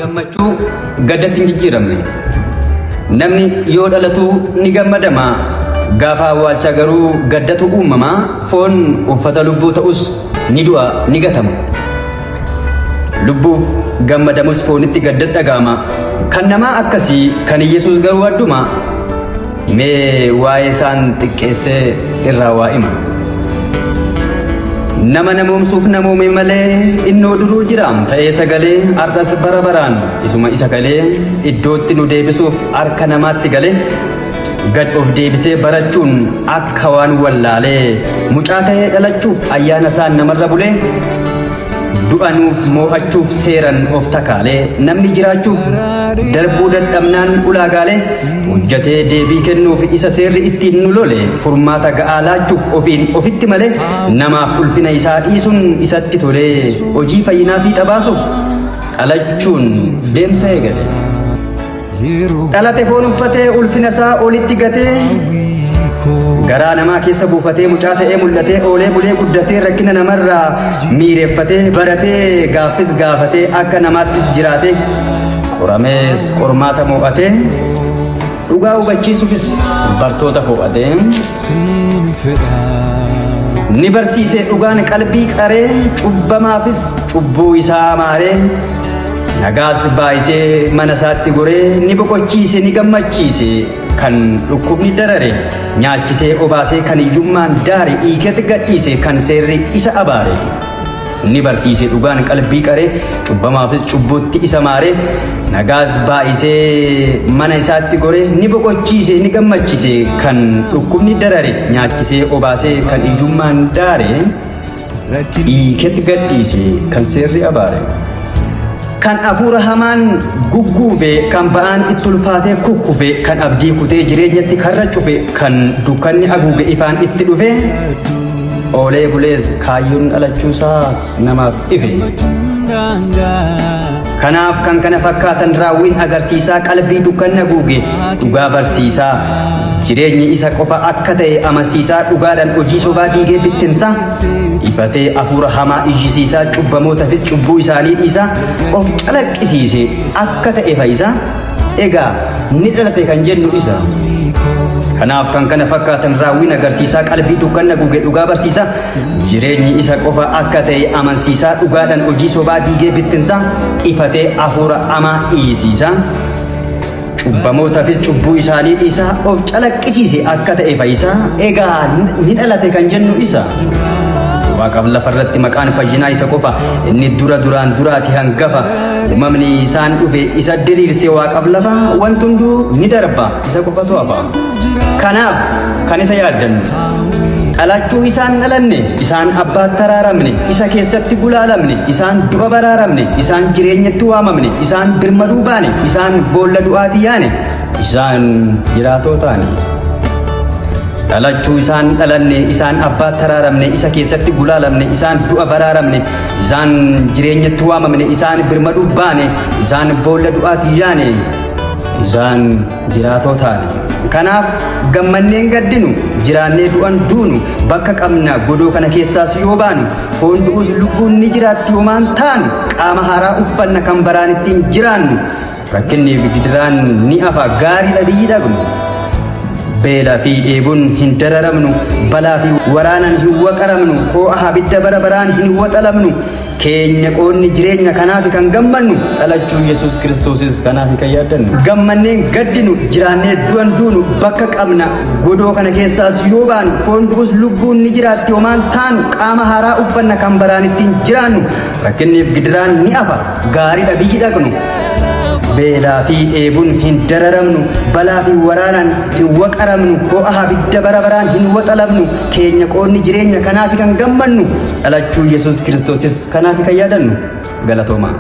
Gammachuu gaddatti hin jijjiiramne. Namni yoo dhalatu ni gammadama. Gaafa awwaalchaa garuu gaddatu uumama. Foon uffata lubbuu ta'us ni du'a ni gatama. Lubbuuf gammadamus foonitti gadda dhaga'ama. Kan namaa akkasii kan Iyyasuus garuu adduma. Mee waa'ee isaan xiqqeessee irraa waa hima. Nama namoomsuuf namoome malee innoo duruu jiraam ta'ee sagalee har'as bara baraan isuma isa galee iddootti nu deebisuuf harka namaatti galee gad of deebisee barachuun akka waan wallaalee mucaa ta'ee dhalachuuf ayyaana isaan namarra bulee Du'a nuuf moo'achuuf seeran of takaalee namni jiraachuuf darbuu dadhabnaan ulaagaalee hojjatee deebii kennuuf isa seerri ittiin nu lole furmaata ga'aa laachuuf ofiin ofitti malee namaaf ulfina isaa dhiisuun isatti tolee hojii fayyinaa fiixa baasuuf dhalachuun deemsa eegale. Dhalate foon uffatee ulfina isaa olitti gatee garaa namaa keessa buufatee mucaa ta'ee mul'atee oolee bulee guddatee rakkina namarraa miireeffatee baratee gaaffis gaafatee akka namaattis jiraatee qoramees qormaata moo'atee dhugaa hubachiisuufis bartoota fo'atee ni barsiise dhugaan qalbii qaree cubbamaafis cubbuu isaa maaree Nagaas baay'isee mana isaatti goree ni boqochiise ni gammachiise kan dhukkubni darare nyaachisee obaasee kan hiyyummaan daare hiiketti gadhiise kan seerri isa abaare. Ni barsiise dhugaan qalbii qaree cubbamaafis cubbuutti isa maare nagaas baay'isee mana isaatti goree ni boqochiise ni gammachiise kan dhukkubni darare nyaachisee obaasee kan hiyyummaan daare. Hiiketti gadhiise kan seerri abaare. Kan hafuura hamaan gugguufe, kan ba'aan itti ulfaatee kukkufe, kan abdii kutee jireenyatti karra cufe, kan dukkanni haguuge ifaan itti dhufe, oolee bulees kaayyoon dhalachuusaas namaaf ife. Kanaaf kan kana fakkaatan raawwiin agarsiisaa qalbii dukkanni haguuge dhugaa barsiisaa jireenyi isa qofa akka ta'e amansiisaa dhugaadhaan hojii sobaa diigee bittinsaa ifatee hafuura hamaa iyyisiisaa cubbamootafis cubbuu isaanii dhiisaa of calaqqisiise akka ta'e fayyisaa egaa ni dhalate kan jennu isa. Kanaaf kan kana fakkaatan raawwiin agarsiisaa qalbii dukkanna guge dhugaa barsiisaa jireenyi isa qofa akka ta'e amansiisaa dhugaadhaan hojii sobaa diigee bittinsaa ifatee hafuura hamaa iyyisiisaa cubbamootafis cubbuu isaanii dhiisaa of calaqqisiise akka ta'e fayyisaa egaa ni dhalate kan jennu isa. Waaqaaf lafarratti maqaan fayyinaa isa qofa inni dura duraan duraati hangafa uumamni isaan dhufe isa diriirse waaqaaf lafa wanti hunduu ni darba isa qofatu hafa. Kanaaf kan isa yaaddannu dhalachuu isaan dhalanne isaan abbaatti araaramne isa keessatti gulaalamne isaan du'a baraaramne isaan jireenyatti waamamne isaan birmaduu baane isaan boolla du'aati yaane isaan jiraatoo taane. Dhalachuu isaan dhalanne isaan abbaatti araaramne isa keessatti gulaalamne isaan du'a baraaramne isaan jireenyatti waamamne isaan birmaduu baane isaan boolla du'aati yaane isaan jiraatoo taane. Kanaaf gammanneen gaddinu jiraannee du'an duunu bakka qabna godoo kana keessaas yoo baanu foon du'us lubbuun ni jiraatti homaan taanu qaama haaraa uffanna kan baraan ittiin jiraannu rakkinni fi gidiraan ni afa gaariidha biyyi dhaqnu. Beelaa fi dheebuun hin dararamnu balaa fi waraanaan hin waqaramnu ho'a abidda bara baraan hin waxalamnu keenya qoonni jireenya kanaaf kan gammannu dhalachuu Yesuus Kiristoosis kanaaf kan yaaddannu. Gammanneen gaddinu jiraannee du'an duunu bakka qabna godoo kana keessaas yoo baanu foon du'us lubbuun ni jiraatti homaan taanu qaama haaraa uffanna kan baraan ittiin jiraannu rakkinniif gidiraan ni afa gaariidha biyyi dhaqnu. Beelaa fi dheebuun hin dararamnu balaa fi waraanaan hin waqaramnu ho'a abidda bara baraan hin waxalamnu keenya qoonni jireenya kanaaf kan gammannu dhalachuu Yesuus Kiristoosis kanaaf kan yaadannu galatoomaa.